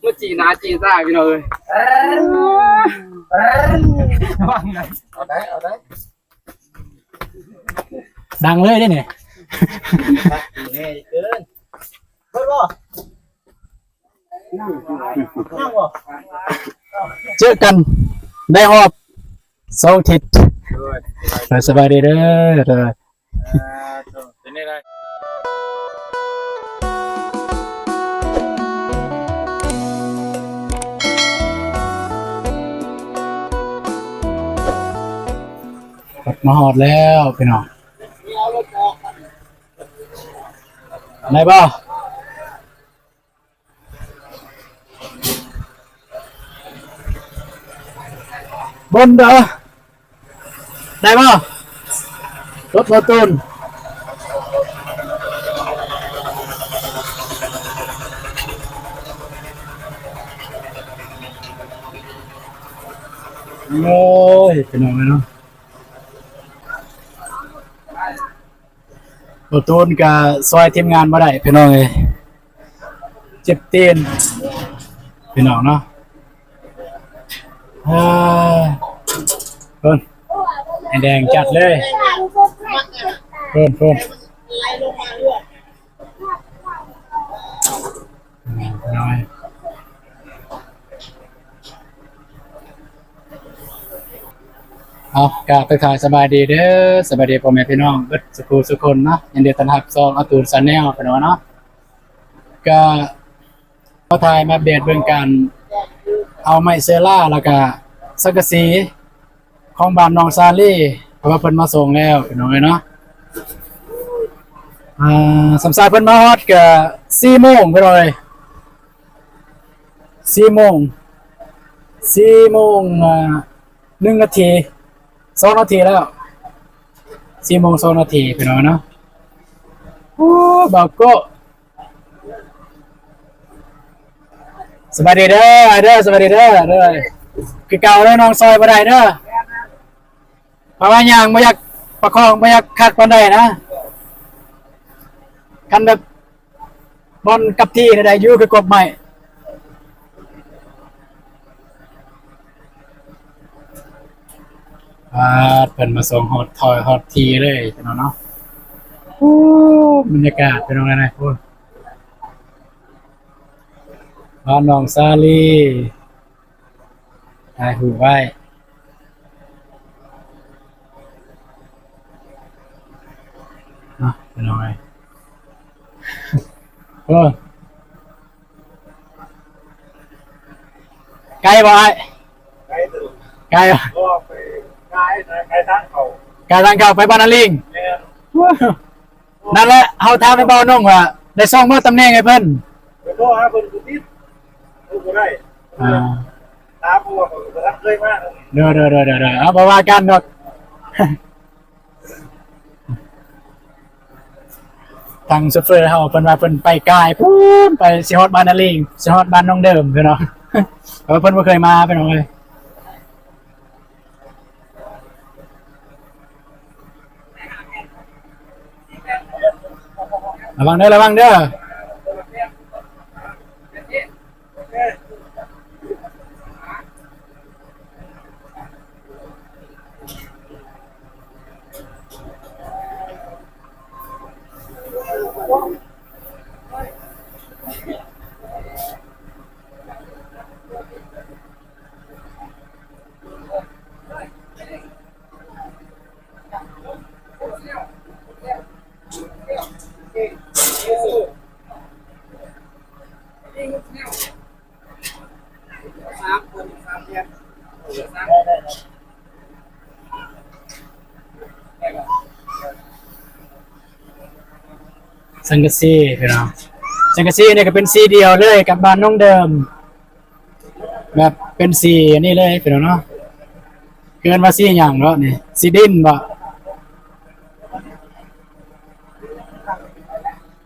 ມາຈີ່ໜ້າຈີ່ຕາ ພີ່ນ້ອງເອີຍ. ເອົາໄດ້ ເອົາໄດ້. ດັງເລີຍເດ້ນີ້. ແນ່ເກີນ. ເບິດບໍ່? ຍັງບໍ່? ເຈີກັນໄດ້ຮອບສອງທິດ. ໂດຍ ສະບາຍດີເດີ. ໂດຍ. ເປັນໄດ້ ຮອດ ມາຮອດແລ້ວພີ່ນ້ອງ. ໄດ້ບໍ່? ບົນເດີ ໄດ້ບໍ່? ລົດບໍ່ຕູນ. ໂອ້ຍ ພີ່ນ້ອງເອີຍເນາະ. ບໍ່ຕູນກະຊ່ອຍທີມງານບໍ່ໄດ້ພີ່ນ້ອງເອີຍ, ເຈັບຕີນພີ່ນ້ອງເນາະ. ເອີ ເພິ່ນ ແດງຈັດເລີຍ ເພິ່ນ ເພິ່ນ. ເອົາ ກະທັກທາຍສະບາຍດີເດີ, ສະບາຍດີພໍ່ແມ່ພີ່ນ້ອງເບິດສູ່ຜູ້ສູ່ຄົນເນາະ. ຍິນດີຕ້ອນຮັບຊ່ອງອາຕູນແຊນແນວ ພີ່ນ້ອງເນາະ. ກະມາຖ່າຍມາອັບເດດເບິ່ງການເອົາໄມ້ເຊລາ ແລ້ວກະສັງກະສີ ຂອງບ້ານນ້ອງສາລີ ເພາະວ່າເພິ່ນມາສົ່ງແລ້ວ ພີ່ນ້ອງເອີຍເນາະ. ອ່າ ສຳຊາຍເພິ່ນມາຮອດກະສີ່ໂມງ ພີ່ນ້ອງເອີຍ, ສີ່ໂມງ ສີ່ໂມງ ອ່າ ໜຶ່ງນາທີ ສອງນາທີແລ້ວ, ສີ່ໂມງສອງນາທີ ພີ່ນ້ອງເນາະ. ໂອ້ ບ່າວໂກ້ ສະບາຍດີເດີ ອ້າຍເດີ, ສະບາຍດີເດີ. ໂດຍ ຄືເກົ່າເດີ ນ້ອງຊ່ອຍບໍ່ໄດ້ເດີ, ເພາະວ່າຍ່າງບໍ່ຢາກປະຄອງ ບໍ່ຢາກຄັກປານໃດນະ. ຄັນແບບບ່ອນກັບທີ່ໄດ້ຢູ່ ຄືກົບໄມ້. ປາດ ເພິ່ນມາສົ່ງຮອດ ຖອຍຮອດທີ່ເລີຍເນາະ. ໂອ້ ບັນຍາກາດເປັນຈັ່ງໃດນະ. ໂອ້ ບ້ານນ້ອງສາລີ ຖ່າຍຮູບໄວ້ເນາະ ພີ່ນ້ອງເອີຍ. ໂອ້ ໄກບໍ່ອ້າຍ? ໄກເຕີບ. ໄກບໍ່? ກໍໄປ ໄກ ໄກທາງເຂົ້າ ໄກທາງເຂົ້າໄປບ້ານນາລິງ. ແມ່ນ. ນັ້ນແຫຼະ ເຮົາຖາມໃຫ້ບ່າວນົງວ່າ ໄດ້ສົ່ງບໍ່ຕຳແໜ່ງໃຫ້ເພິ່ນ? ໄປໂທຫາເພິ່ນບໍ່ຕິດ ໂທບໍ່ໄດ້. ອ່າ ຖາມ ເພາະວ່າເຂົາກໍບໍ່ທັນເຄີຍມາ. ໂດຍ ໂດຍ ໂດຍ ໂດຍ ໂດຍ. ເອົາ ບໍ່ວ່າກັນດອກ. ທາງໂຊເຟີເຮົາເພິ່ນວ່າເພິ່ນໄປກາຍພຸ້ນ ໄປ ຊິຮອດບ້ານນາລິງ ຊິຮອດບ້ານນ້ອງເດີມ ພີ່ນ້ອງ. ເອີ ເພິ່ນບໍ່ເຄີຍມາ ພີ່ນ້ອງເອີຍ. ລະວັງເດີ ລະວັງເດີ. ສັງກະສີ ພີ່ນ້ອງ, ສັງກະສີນີ້ກໍເປັນສີດຽວເລີຍກັບບ້ານນ້ອງເດີມ. ແບບເປັນສີອັນນີ້ເລີຍພີ່ນ້ອງເນາະ. ເອີ້ນວ່າສີຫຍັງເນາະນີ້? ສີດິນບໍ່?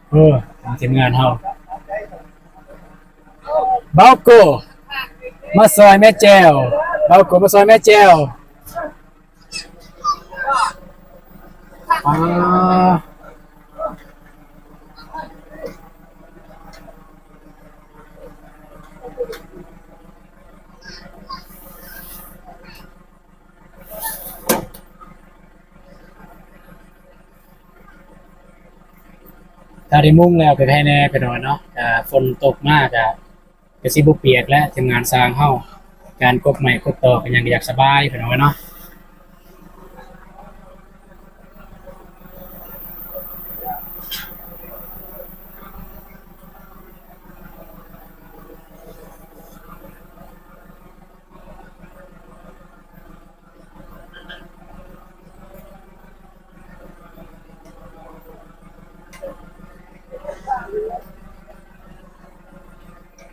ໂອ້ ທາງທີມງານເຮົາ ບ່າວໂກ ມາຊ່ອຍແມ່ແຈ່ວ, ບ່າວໂກມາຊ່ອຍແມ່ແຈ່ວ. ອ່າ ຖ້າໄດ້ມຸງແລ້ວກໍໄຄແດ່ພີ່ນ້ອງເນາະ, ກໍຝົນຕົກມາກໍ ກໍຊິບໍ່ປຽກແຫຼະ ທີມງານຊ່າງເຮົາ. ການກົບໄມ້ກົບຕອກກໍຍັງຢາກສະບາຍພີ່ນ້ອງເນາະ.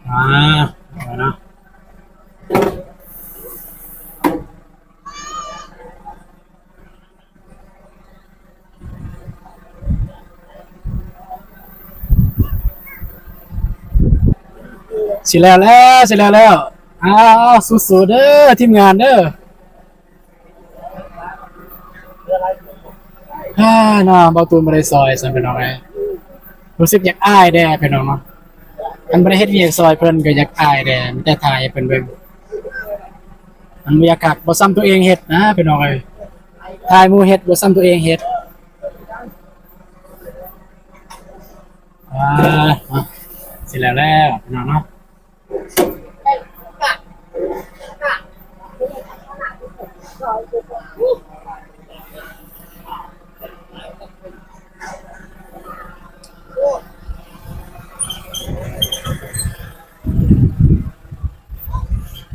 ອ່າ ເອົາເນາະ ຊິແລ້ວແລ້ວ ຊິແລ້ວແລ້ວ. ອ້າວ ສູ້ໆເດີ ທີມງານເດີ. ອາ ເນາະ ບ່າວຕູນບໍ່ໄດ້ຊ່ອຍຊັ້ນ ພີ່ນ້ອງເອີຍ, ຮູ້ສຶກຢາກອາຍແດ່ພີ່ນ້ອງເນາະ. ຄັນບໍ່ໄດ້ເຮັດວຽກຊ່ອຍເພິ່ນກໍຢາກອາຍແດ່, ມີແຕ່ຖ່າຍໃຫ້ເພິ່ນເບິ່ງ. ມັນບໍ່ຢາກຄັກ ບໍ່ຊ່ຳຕົວເອງເຮັດນະ ພີ່ນ້ອງເອີຍ, ຖ່າຍໝູ່ເຮັດ ບໍ່ຊ່ຳຕົວເອງເຮັດ. ອາ ຊິແລ້ວແລ້ວ ພີ່ນ້ອງເນາະ.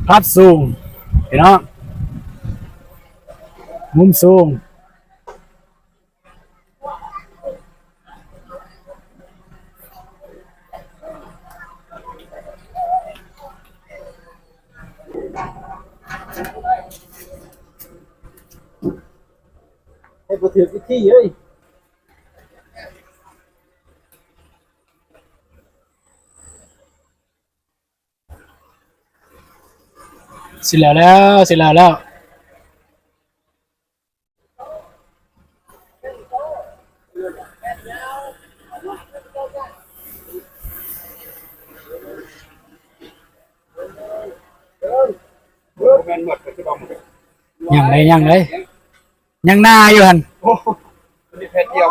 ພາບສູງ ພີ່ນ້ອງ, ມຸມສູງ. ເຮັດບໍ່ຖືກວິທີເອີຍ. ຊິແລ້ວແລ້ວ ຊິແລ້ວແລ້ວ. ຍັງເລີຍ ຍັງເລີຍ ຍັງໜ້າຢູ່ຫັ້ນ. ໂອ້ ນີ້ແຜ່ນດຽວ.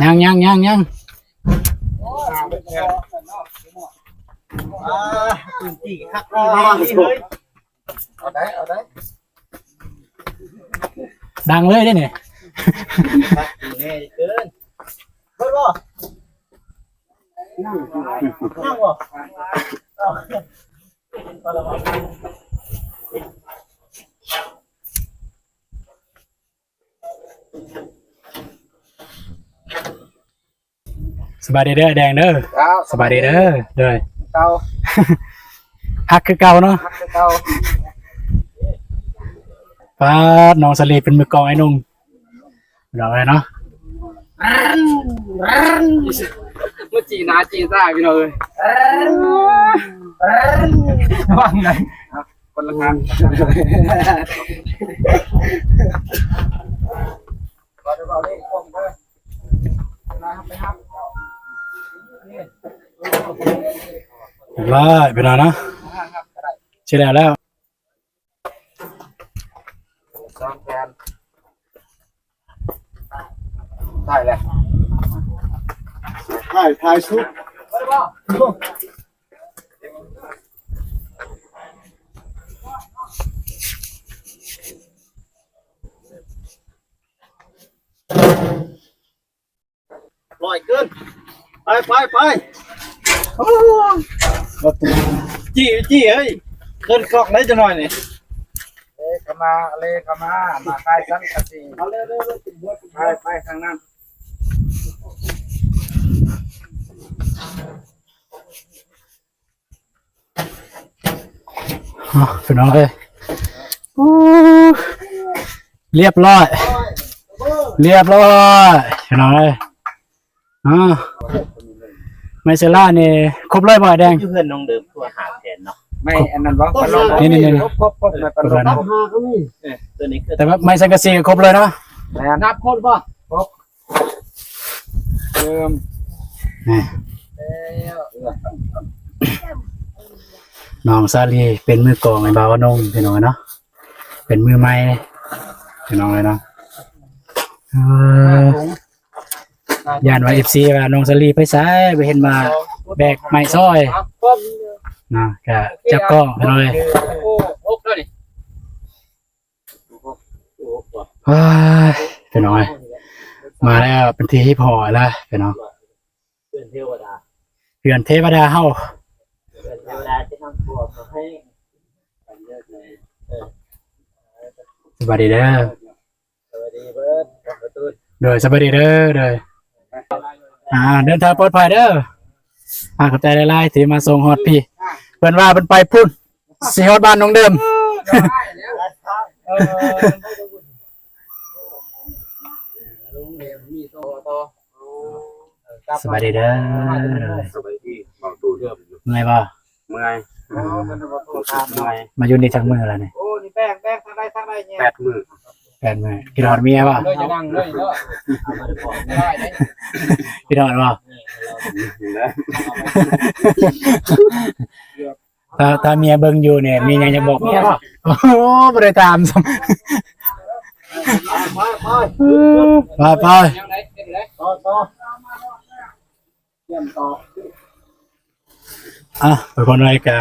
ຍັງ ຍັງ ຍັງ ຍັງ. ອ່າ ພື້ນທີ່ຄັກດີເລີຍ. ເອົາໄດ້ ເອົາໄດ້. ດັງເລີຍເດ້ນີ້. ຄັກດີແນ່ເກີນ. ເບິດບໍ່? ຍັງ ຍັງບໍ່? ສະບາຍດີເດີ ແດງເດີ. ເຈົ້າ ສະບາຍດີເດີ. ໂດຍ ເກົ່າ ຮັກຄືເກົ່າເນາະ ຮັກຄືເກົ່າ. ປາດ ນ້ອງສາລີເປັນມືກອງໄອ້ໜຸ່ມ. ພີ່ນ້ອງເອີຍເນາະ ມາຈີ່ໜ້າຈີ່ຕາ ພີ່ນ້ອງເອີຍ. ລະວັງໄດ໋ ຄົນລະຂ້າງ. ໄປ ພີ່ນ້ອງເນາະ ຊິແລ້ວແລ້ວ. ສອງແຜ່ນ ໄດ້ແລ້ວ ຖ່າຍ ຖ່າຍຊຸດ. ຮ້ອຍເກີນ. ໄປ ໄປ ໄປ. ໂອ້ ຈີ່ ຈີ່ ເຮີ້ຍ ເກີນກ້ອງໄດ້ຈັກໜ້ອຍນີ້. ເລເຂົ້າມາ ເລເຂົ້າມາ ມາຂາຍສັງກະສີ. ເອົາເລັວໆ ໄປ ໄປທາງນັ້ນ. ອ້າວ ພີ່ນ້ອງເອີຍ ໂອ້ ລຽບຮ້ອຍ ລຽບຮ້ອຍ ພີ່ນ້ອງເອີຍ. ອ້າວ ໄມ້ເຊລານີ້ຄົບເລີຍບໍ່ ອ້າຍແດງ? ຢູ່ເຮືອນນ້ອງເດີມຄືວ່າຫ້າແຜ່ນເນາະ. ໄມ້ອັນນັ້ນບໍ່? ນີ້ໆໆ ຄົບໆໆ ໄມ້ປະລົມ. ເອີ ຕົວນີ້ຄື ແຕ່ວ່າໄມ້ສັງກະສີກໍຄົບເລີຍເນາະ. ແມ່ນ ນັບຄົບບໍ່? ຄົບ. ເອີ ນີ້ ແລ້ວ ເອີ ເອີ ນ້ອງສາລີເປັນມືກອງໃຫ້ບ່າວອານົງ ພີ່ນ້ອງເນາະ ເປັນມືໃໝ່ ພີ່ນ້ອງເອີຍເນາະ. ເອີ ຢ້ານວ່າເອັຟຊີວ່ານ້ອງສາລີໄປໃສ ບໍ່ເຫັນມາແບກໄມ້ຊ່ອຍເນາະ ກະຈັບກ້ອງ ພີ່ນ້ອງເອີຍ. ເອີຍ ພີ່ນ້ອງເອີຍ ມາແລ້ວ ເປັນທີ່ຮີບຫໍ່ແລ້ວ ພີ່ນ້ອງ. ເຮືອນເທວະດາ ເຮືອນເທວະດາເຮົາ ເຮືອນເທວະດາທີ່ທາງຄອບໃຫ້. ເອີ ສະບາຍດີເດີ ສະບາຍດີເບີດ ໂດຍ ສະບາຍດີເດີ ໂດຍ. ອ່າ ເດີນທາງປອດໄພເດີ. ອ່າ ຂອບໃຈຫຼາຍໆ ທີ່ມາສົ່ງຮອດພີ້. ເພິ່ນວ່າເພິ່ນໄປພຸ້ນ ຊິຮອດບ້ານນ້ອງເດີມ. ສະບາຍດີເດີ. ສະບາຍດີ ເມົາະຕູດ. ເມື່ອຍບໍ່? ເມື່ອຍ. ເມື່ອຍ. ມາຢູ່ນີ້ຈັກມື້ແລ້ວນີ້? ໂອ້ ນີ້ແປງ ແປງ ທັກໄດ້ ທັກໄດ້ແຍະ ແປດມື້. ແປດມື້. ຄິດຮອດເມຍບໍ່? ເລີຍຈະນັ່ງເລີຍເນາະ. ຄິດຮອດບໍ່? ຖ້າ ຖ້າເມຍເບິ່ງຢູ່ນີ້ ມີຫຍັງຈະບອກເມຍບໍ່? ໂອ້ ບໍ່ໄດ້ຖາມຊ້ຳ. ໄປ ໄປ ໄປ. ອ່ະ ທຸກຄົນເອີຍ ກະ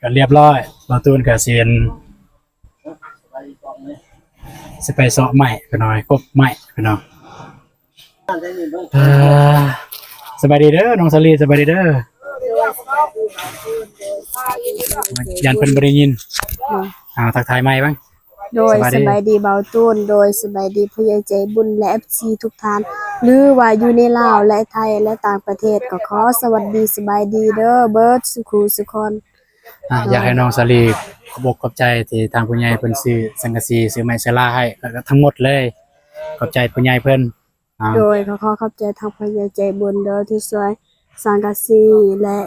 ກະລຽບຮ້ອຍ ບ່າວຕູນກະຊິ ຊິໄປເຊາະໄມ້ ພີ່ນ້ອງ ກົບໄມ້ ພີ່ນ້ອງ. ອ່າ ສະບາຍດີເດີນ້ອງສາລີ ສະບາຍດີເດີ. ຢ້ານເພິ່ນບໍ່ໄດ້ຍິນ. ອ່າ ທັກທາຍໃໝ່ເບິ່ງ. ໂດຍ ສະບາຍດີ ສະບາຍດີບ່າວຕູນ ໂດຍ ສະບາຍດີຜູ້ໃຫຍ່ໃຈບຸນ ແລະ ເອັຟຊີທຸກທ່ານ ຫຼືວ່າຢູ່ໃນລາວ ແລະ ໄທ ແລະ ຕ່າງປະເທດ ກໍຂໍສະຫວັດດີ ສະບາຍດີເດີ ເບີດສູ່ຄູ່ສູ່ຄົນ. ອ່າ ຢາກໃຫ້ນ້ອງສາລີຂອບອົກຂອບໃຈທີ່ທາງຜູ້ໃຫຍ່ເພິ່ນຊື້ສັງກະສີ ຊື້ໄມ້ເຊື້ອລາໃຫ້ ແລ້ວກໍທັງໝົດເລີຍ ຂອບໃຈຜູ້ໃຫຍ່ເພິ່ນ. ອ່າ ໂດຍ ກໍຂໍຂອບໃຈທາງຜູ້ໃຫຍ່ໃຈບຸນເດີ ທີ່ຊ່ວຍສັງກະສີ ແລະ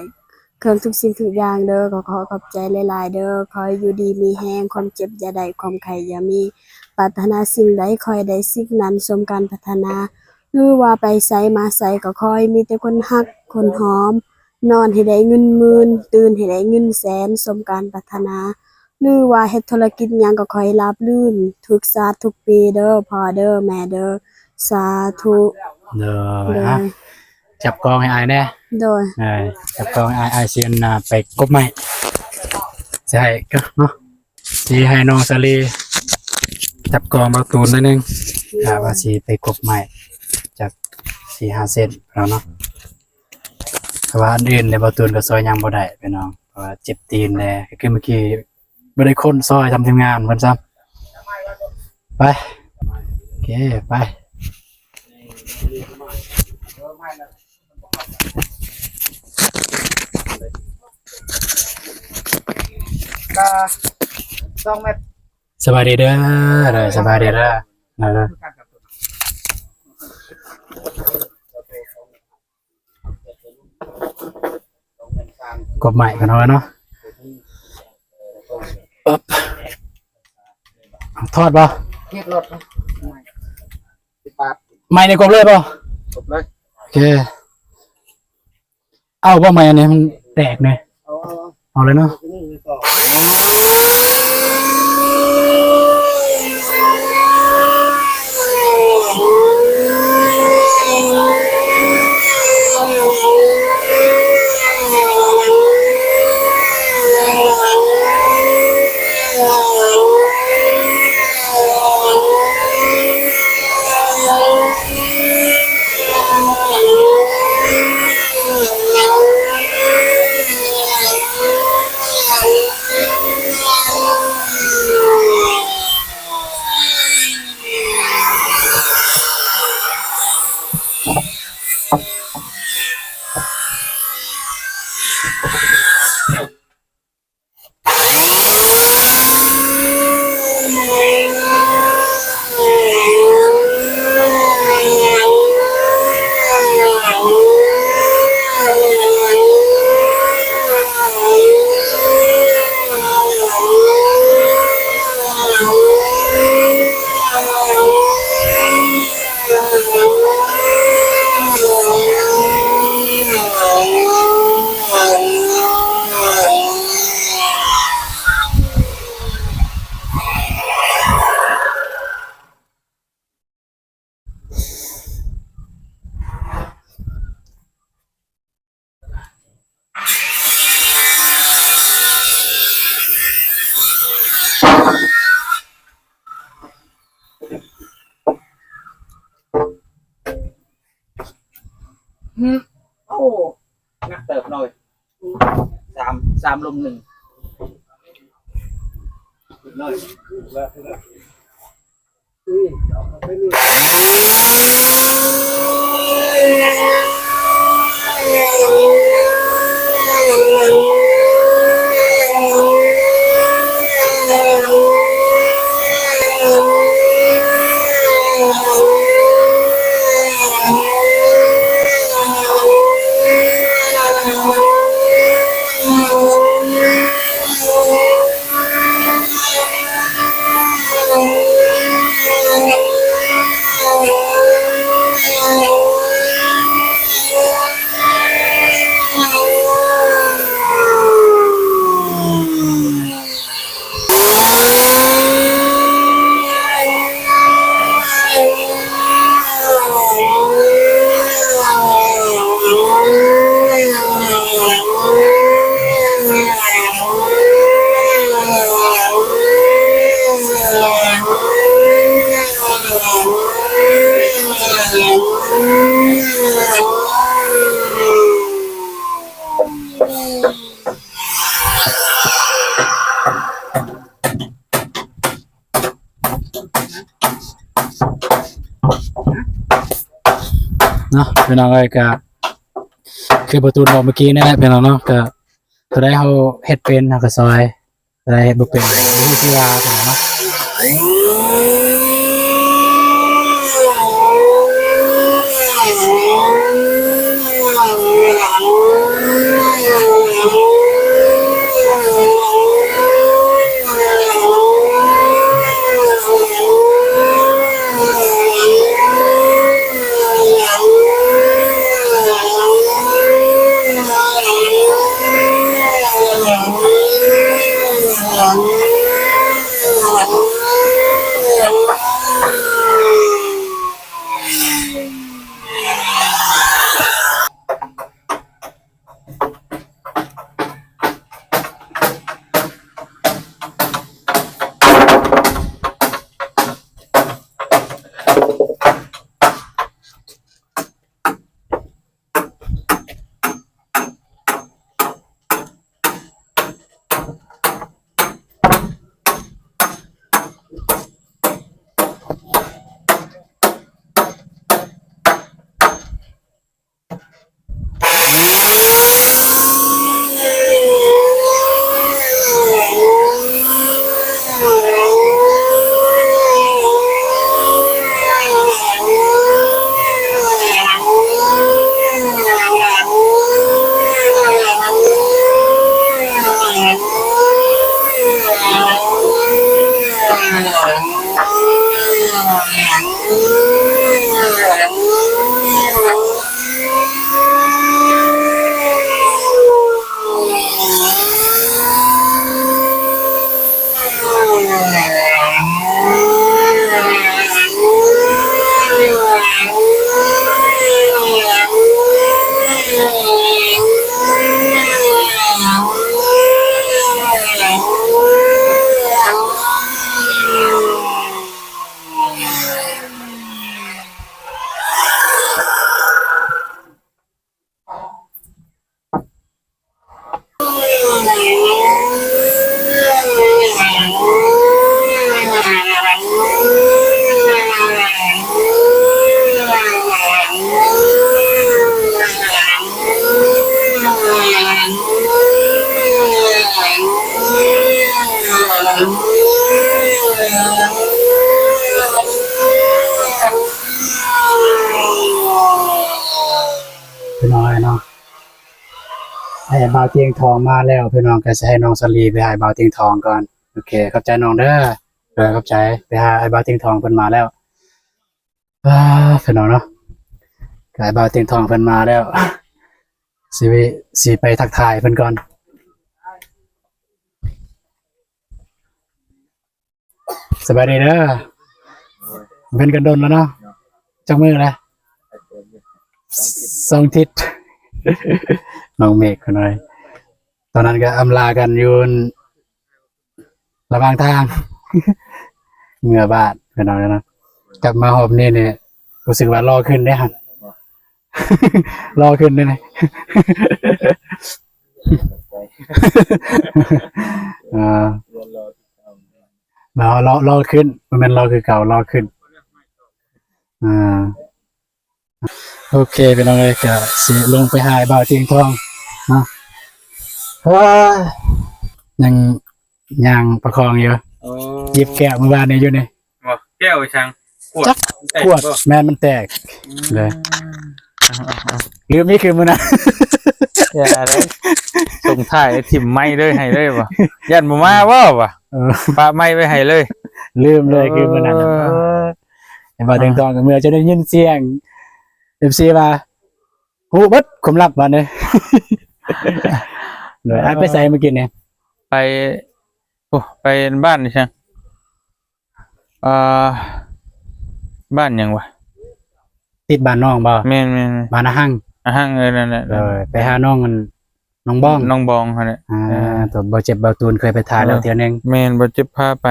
ເຄື່ອງທຸກສິ່ງທຸກຢ່າງເດີ ກໍຂໍຂອບໃຈຫຼາຍໆເດີ. ຂໍໃຫ້ຢູ່ດີມີແຮງ ຄວາມເຈັບຢ່າໄດ້ ຄວາມໄຂ້ຢ່າມີ ປາດຖະໜາສິ່ງໃດ ຂໍໃຫ້ໄດ້ສິ່ງນັ້ນ ສົມການປາດຖະໜາ ຫຼືວ່າໄປໃສມາໃສ ກໍຂໍໃຫ້ມີແຕ່ຄົນຮັກຄົນຫອມ ນອນໃຫ້ໄດ້ເງິນໝື່ນ ຕື່ນໃຫ້ໄດ້ເງິນແສນ ສົມການປາດຖະໜາ ຫຼືວ່າເຮັດທຸລະກິດຫຍັງກໍຂໍໃຫ້ລາບລື່ນ ຖືກສາດທຸກປີເດີ ພໍ່ເດີ ແມ່ເດີ ສາທຸ. ໂດຍ ໂດຍ ອ່ະ ຈັບກ້ອງໃຫ້ອ້າຍແດ່. ໂດຍ ເອີ ຈັບກ້ອງໃຫ້ອ້າຍ ອ້າຍຊິ ອັນນ່າ ໄປກົບໄມ້ ຊິໃຫ້ເນາະ ຊິໃຫ້ນ້ອງສາລີຈັບກ້ອງບ່າວຕູນໜ້ອຍໜຶ່ງ ຖ້າວ່າຊິໄປກົບໄມ້ຈັກສີ່ຫ້າເຊັນເນາະ. ເພາະວ່າອັນອື່ນນີ້ບ່າວຕູນກໍຊ່ອຍຫຍັງບໍ່ໄດ້ພີ່ນ້ອງ ເພາະວ່າເຈັບຕີນແດ່ ຄືເມື່ອກີ້ບໍ່ໄດ້ຄົ້ນຊ່ອຍທຳທີມງານເພິ່ນຊ້ຳ. ໄປ ໂອເຄ ໄປ. ກະສອງແມັດ. ສະບາຍດີເດີ ເດີ ສະບາຍດີເດີ ເດີ. ກົບໄມ້ກັນເນາະ ເນາະ. ອຶບ ຖອດບໍ່? ເຮັດລົດ ໄມ້ນີ້ກົບເລີຍບໍ່? ກົບເລີຍ. ໂອເຄ. ເອົາບໍ່ໄມ້ອັນນີ້ ມັນແຕກນີ້. ເອົາ ເອົາ ເອົາ ເອົາເລີຍເນາະ. ໜັກເຕີບເລີຍ ສາມ ສາມລົມໜຶ່ງ ເລີຍ. ເນາະ ພີ່ນ້ອງເອີຍ ກະຄືພໍ່ຕູນບອກເມື່ອກີ້ນີ້ແຫຼະ ພີ່ນ້ອງເນາະ ກະ ໂຕໃດເຮົາເຮັດເປັນເຮົາກະຊ່ອຍ ໂຕໃດເຮັດບໍ່ເປັນກະບໍ່ຮູ້ຊິວ່າ ພີ່ນ້ອງເນາະ. ພີ່ນ້ອງເນາະ ໃຫ້ບ່າວຕຽງທອງມາແລ້ວ ພີ່ນ້ອງ ກະຊິໃຫ້ນ້ອງສາລີໄປຫາບ່າວຕຽງທອງກ່ອນ. ໂອເຄ ຂອບໃຈນ້ອງເດີ. ເອີ ຂອບໃຈ. ໄປຫາອ້າຍບ່າວຕຽງທອງເພິ່ນມາແລ້ວ. ອ່າ ພີ່ນ້ອງເນາະ ອ້າຍບ່າວຕຽງທອງເພິ່ນມາແລ້ວ ຊິ ຊິໄປທັກທາຍເພິ່ນກ່ອນ. ສະບາຍດີເດີ. ເຫັນກັນດົນແລ້ວເນາະ. ຈັກມື້ແລ້ວ? ສອງທິດ. ນ້ອງເມກ ພີ່ນ້ອງເອີຍ. ຕອນນັ້ນກະອຳລາກັນຢູ່ ລະຫວ່າງທາງ ເມືອບ້ານ ພີ່ນ້ອງເນາະ. ກັບມາຮອບນີ້ນີ້ ຮູ້ສຶກວ່າຫຼໍ່ຂຶ້ນເດ້ຫັ້ນ. ຫຼໍ່ຂຶ້ນເດ້ນີ້. ອ່າ ຫຼໍ່ ຫຼໍ່ ຫຼໍ່ຂຶ້ນ ບໍ່ແມ່ນຫຼໍ່ຄືເກົ່າ ຫຼໍ່ຂຶ້ນ. ອ່າ ໂອເຄ ພີ່ນ້ອງເອີຍ ກະຊິລົງໄປຫາບ່າວຕຽງທອງເນາະ. ເອີ ຍັງຍ່າງປະຄອງຢູ່. ໂອ້ ຫຍິບແກ້ວມື້ວານນີ້ຢູ່ນີ້. ບໍ່ ແກ້ວອີຫຍັງ? ຂວດ. ຈັກ ແຕກ ຂວດ ບໍ່? ແມ່ນ ມັນແຕກ. ອືມ ເດ້ ລືມນີ້ຄືມື້ນັ້ນ. ຢ່າເລີຍ ສົ່ງທ້າຍຖິ້ມໄມ້ເລີຍ ໃຫ້ເລີຍບໍ່? ຢ້ານບໍ່ມາບໍ່ວະ? ເອີ ປະໄມ້ໄວ້ໃຫ້ເລີຍ. ລືມເລີຍຄືມື້ນັ້ນ. ເອີ ເອີ ເຫັນບໍ່ ເອີ ເຖິງຕອນກະເມື່ອຈະໄດ້ຍິນສຽງ ເອັຟຊີ ວ່າ ຮູ້ເບິດຄວາມລັບບາດນີ້. ໂດຍ ເອີ ອ້າຍໄປໃສມື້ກີ້ນີ້? ໄປ ໂອ້ ໄປບ້ານນີ້ຊັ້ນ ອ່າ ບ້ານຫຍັງວະ? ຕິດບ້ານນ້ອງບໍ່? ແມ່ນໆໆ ບ້ານອາຮັງ. ອາຮັງ ເອີ ນັ້ນແຫຼະ. ໂດຍ ໄປຫານ້ອງອັນ ນ້ອງບອງ ນ້ອງບອງຫັ້ນແຫຼະ. ອ່າ ເອີ ຕົວບໍ່ເຈັບບໍ່ຕູນເຄີຍໄປຖ່າຍແລ້ວ ເອີ ເທື່ອໜຶ່ງ. ແມ່ນ ບໍ່ເຈັບພາໄປ.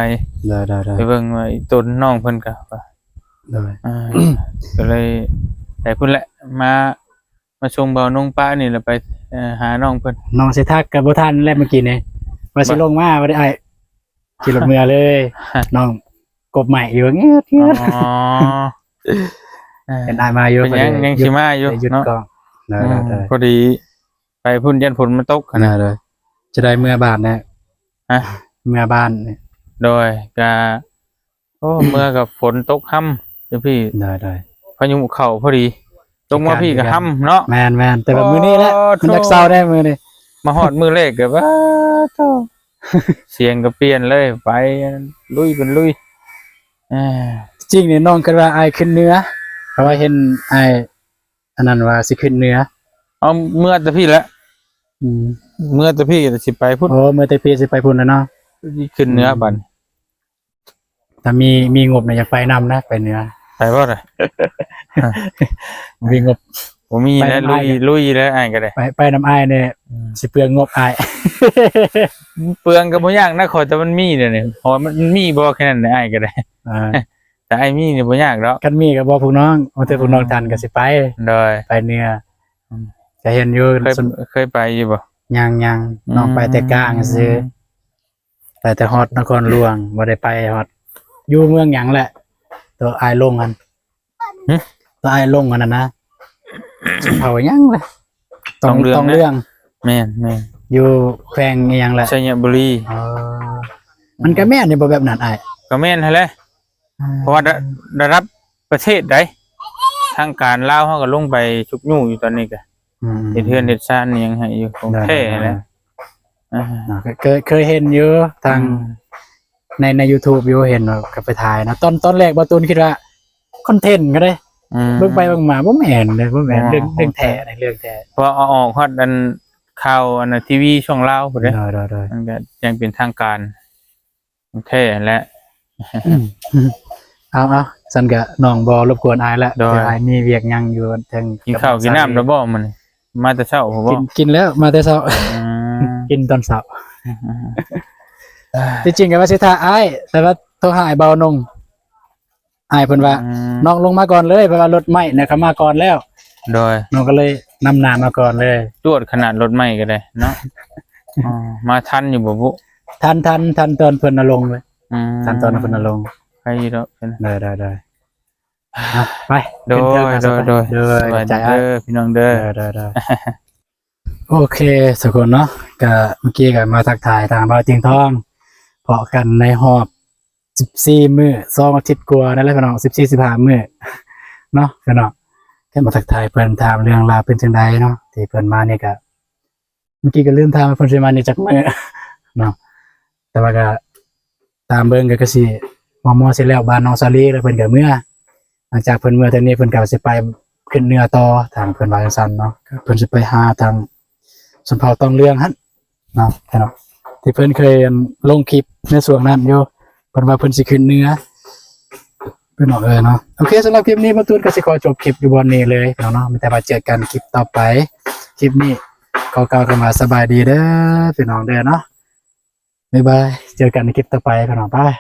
ໂດຍໆໆ ໄປເບິ່ງວ່າອີ່ຕົນນ້ອງເພິ່ນກະ ໂດຍ ອ່າ ກະເລີຍໄປພຸ້ນແຫຼະ ມາ ມາສົ່ງເບົານົງປະນີ້ແຫຼະ ໄປ ເອີ ຫານ້ອງເພິ່ນ. ນ້ອງຊິທັກກະບໍ່ທັນແລ້ວມື້ກີ້ນີ້ ວ່າຊິລົງມາ ວ່າໄດ້ອ້າຍ ຂີ່ລົດເມືອເລີຍ. ນ້ອງກົບໄມ້ຢູ່ ງຽດໆ. ອໍ ເຫັນອ້າຍມາຢູ່ ເປັນຫຍັງ ຍັງຊິມາຢູ່ເນາະ. ໂດຍໆ ພໍດີໄປພຸ້ນຢ້ານຝົນມັນຕົກຫັ້ນນະ. ໂດຍ ຈະໄດ້ເມືອບ້ານແລ້ວ. ຮະ? ເມືອບ້ານ. ໂດຍ ກະ ໂອ້ ເມືອກະຝົນຕົກຮຳຢູ່ພີ້. ໂດຍໆ ພາຍຸເຂົ້າພໍດີ ຕົກມາພີ້ກະຮຳເນາະ. ແມ່ນໆ ແຕ່ວ່າມື້ນີ້ແຫຼະ ໂອ້ ມັນຢາກເຊົາແດ່ມື້ນີ້. ມາຮອດມື້ແລກກະ ວ້າໂທ້ ສຽງກະປ່ຽນເລີຍ ໄປລຸຍເປັນລຸຍ. ເອີ ຈິງນີ້ນ້ອງຄິດວ່າອ້າຍຂຶ້ນເໜືອ ເພາະວ່າເຫັນອ້າຍອັນນັ້ນວ່າຊິຂຶ້ນເໜືອ. ເອົາ ເມືອແຕ່ພີ້ແຫຼະ. ອືມ ເມືອແຕ່ພີ້ກະຊິໄປພຸ້ນ. ໂອ້ ເມືອແຕ່ພີ້ຊິໄປພຸ້ນແລ້ວເນາະ ຂຶ້ນເໜືອ ອືມ ບັດ. ຖ້າມີ ມີງົບນະ ຢາກໄປນຳນະ ໄປເໜືອ. ໄປບໍ່ລະ? ມີງົບ ບໍ່ມີແລ້ວ ລຸຍ ລຸຍແລ້ວອ້າຍກະໄດ້. ໄປ ໄປນຳອ້າຍນີ້ ອືມ ຊິເປືອງງົບອ້າຍ. ເປືອງກະບໍ່ຍາກນະ ຂໍແຕ່ມັນມີດຽວນີ້ ເພາະວ່າມັນມີບໍ່ແຄ່ນັ້ນແຫຼະ ອ້າຍກະໄດ້. ອ່າ ແຕ່ອ້າຍມີນີ້ບໍ່ຍາກດອກ. ຄັນມີກະບອກພວກນ້ອງ ວ່າແຕ່ພວກນ້ອງ ອືມ ທັນກະຊິໄປ. ໂດຍ ໄປເໜືອ. ອືມ ກະເຫັນຢູ່. ເຄີຍ ເຄີຍໄປຢູ່ບໍ່? ຍັງໆ ອືມ ນ້ອງໄປແຕ່ກາງຊື່. ໄປແຕ່ຮອດນະຄອນຫຼວງ ບໍ່ໄດ້ໄປຮອດ ຢູ່ເມືອງຫຍັງແຫຼະ ໂຕອ້າຍລົງຫັ້ນ. ຫຶ? ໂຕອ້າຍລົງຫັ້ນນະ ຊົນເຜົ່າຫຍັງແຫຼະ ຕອງ ຕອງເລື່ອງນະ ຕອງເລື່ອງ. ແມ່ນໆ ຢູ່ແຂວງອີ່ຫຍັງແຫຼະ? ໄຊຍະບູລີ. ອໍ ມັນກະແມ່ນຢູ່ບໍ່ແບບນັ້ນອ້າຍ? ກະແມ່ນຫັ້ນແຫຼະ. ອືມ ເພາະວ່າ ລະ ລະດັບປະເທດໃດ໋ ທາງການລາວເຮົາກະລົງໄປຊຸກຍູ້ຢູ່ຕອນນີ້ກະ ອືມ ເຮັດເຮືອນເຮັດຊານອີ່ຫຍັງໃຫ້ຢູ່ ຂອງແທ້ຫັ້ນແຫຼະ. ອ່າ ເຄີຍ ເຄີຍເຫັນຢູ່ທາງ ອືມ ໃນ ໃນຢູທູບຢູ່ ເຫັນວ່າເຂົາໄປຖ່າຍເນາະ. ຕອນ ຕອນແລກບ່າວຕູນຄິດວ່າຄອນເທັນກະໄດ້ ອືມ ເບິ່ງໄປເບິ່ງມາບໍ່ແມ່ນເດ້ ບໍ່ແມ່ນ ເລື່ອງ ເລື່ອງແທ້ ເລື່ອງແທ້. ເພາະວ່າເອົາອອກຮອດອັນ ຂ່າວອັນ ທີວີຊ່ອງລາວພຸ້ນເດ້. ໂດຍໆໆ ມັນກະຍັງເປັນທາງການ ແທ້ຫັ້ນແຫຼະ. ອືມ ເອົາໆ ຊັ້ນກະນ້ອງບໍ່ລົບກວນອ້າຍລະ. ໂດຍ ດຽວອ້າຍມີວຽກຫຍັງຢູ່ເທິງ. ກິນເຂົ້າກິນນ້ຳແລ້ວບໍ່ມື້ນີ້? ມາແຕ່ເຊົ້າພຸ້ນບໍ່? ກິນ ກິນແລ້ວ ມາແຕ່ເຊົ້າ. ອືມ ກິນຕອນເຊົ້າ. ອືມ ທີ່ຈິງກະວ່າຊິຖ້າອ້າຍ ແຕ່ວ່າໂທຫາອ້າຍເບົານົງ ອ້າຍເພິ່ນວ່າ ອືມ ນ້ອງລົງມາກ່ອນເລີຍ ເພາະວ່າລົດໄມ້ນະເຂົາມາກ່ອນແລ້ວ. ໂດຍ ນ້ອງກະເລີຍນຳໜ້າມາກ່ອນເລີຍ. ຈວດຂະໜາດລົດໄມ້ກະໄດ້ເນາະ. ອໍ ມາທັນຢູ່ບໍ່ບຸ? ທັນ ທັນ ທັນຕອນເພິ່ນນະລົງເລີຍ. ອືມ ທັນຕອນເພິ່ນນະລົງ. ໄປຢູ່ດອກ. ໄດ້ ໄດ້ ໄດ້. ອ່ະ ໄປ ໂດຍ ຂຶ້ນເທິງ ໂດຍ ໂດຍ ໂດຍ. ສະບາຍດີເດີພີ່ນ້ອງເດີ. ໂດຍ ໂດຍ ໂດຍ. ໂອເຄ ທຸກຄົນເນາະ ກະເມື່ອກີ້ກະມາທັກທາຍທາງບ່າວຕຽງທອງ ພໍ້ກັນໃນຮອບສິບສີ່ມື້ ສອງອາທິດກວ່ານັ້ນແຫຼະພີ່ນ້ອງ ສິບສີ່ ສິບຫ້າມື້ເນາະພີ່ນ້ອງ. ກະມາທັກທາຍເພິ່ນ ຖາມເລື່ອງລາວເປັນຈັ່ງໃດເນາະ ທີ່ເພິ່ນມານີ້ກະ ເມື່ອກີ້ກະລືມຖາມວ່າເພິ່ນຊິມານີ້ຈັກມື້ເນາະ ແຕ່ວ່າກະຕາມເບິ່ງກະຄືຊິມໍ່ໆຊິແລ້ວບ້ານນ້ອງສາລີ ແລ້ວເພິ່ນກະເມືອ. ຫຼັງຈາກເພິ່ນເມືອແຖວນີ້ ເພິ່ນກະວ່າຊິໄປຂຶ້ນເໜືອຕໍ່ ທາງເພິ່ນວ່າຈັ່ງຊັ້ນເນາະ. ເພິ່ນຊິໄປຫາທາງຊົນເຜົ່າຕອງເລື່ອງຫັ້ນເນາະ ພີ່ນ້ອງ ທີ່ເພິ່ນເຄີຍ ອັນ ລົງຄລິບໃນຊ່ວງນັ້ນຢູ່ ເພິ່ນວ່າເພິ່ນຊິຂຶ້ນເໜືອ ພີ່ນ້ອງເອີຍເນາະ. ໂອເຄ ສຳລັບຄລິບນີ້ບ່າວຕູນກະຊິຂໍຈົບຄລິບຢູ່ບ່ອນນີ້ເລີຍພີ່ນ້ອງເນາະ. ມີແຕ່ວ່າເຈີກັນຄລິບຕໍ່ໄປ. ຄລິບນີ້ຂໍກ່າວຄຳວ່າສະບາຍດີເດີພີ່ນ້ອງເດີເນາະ. ບາຍບາຍ ເຈີກັນໃນຄລິບຕໍ່ໄປພີ່ນ້ອງ. ບາຍ.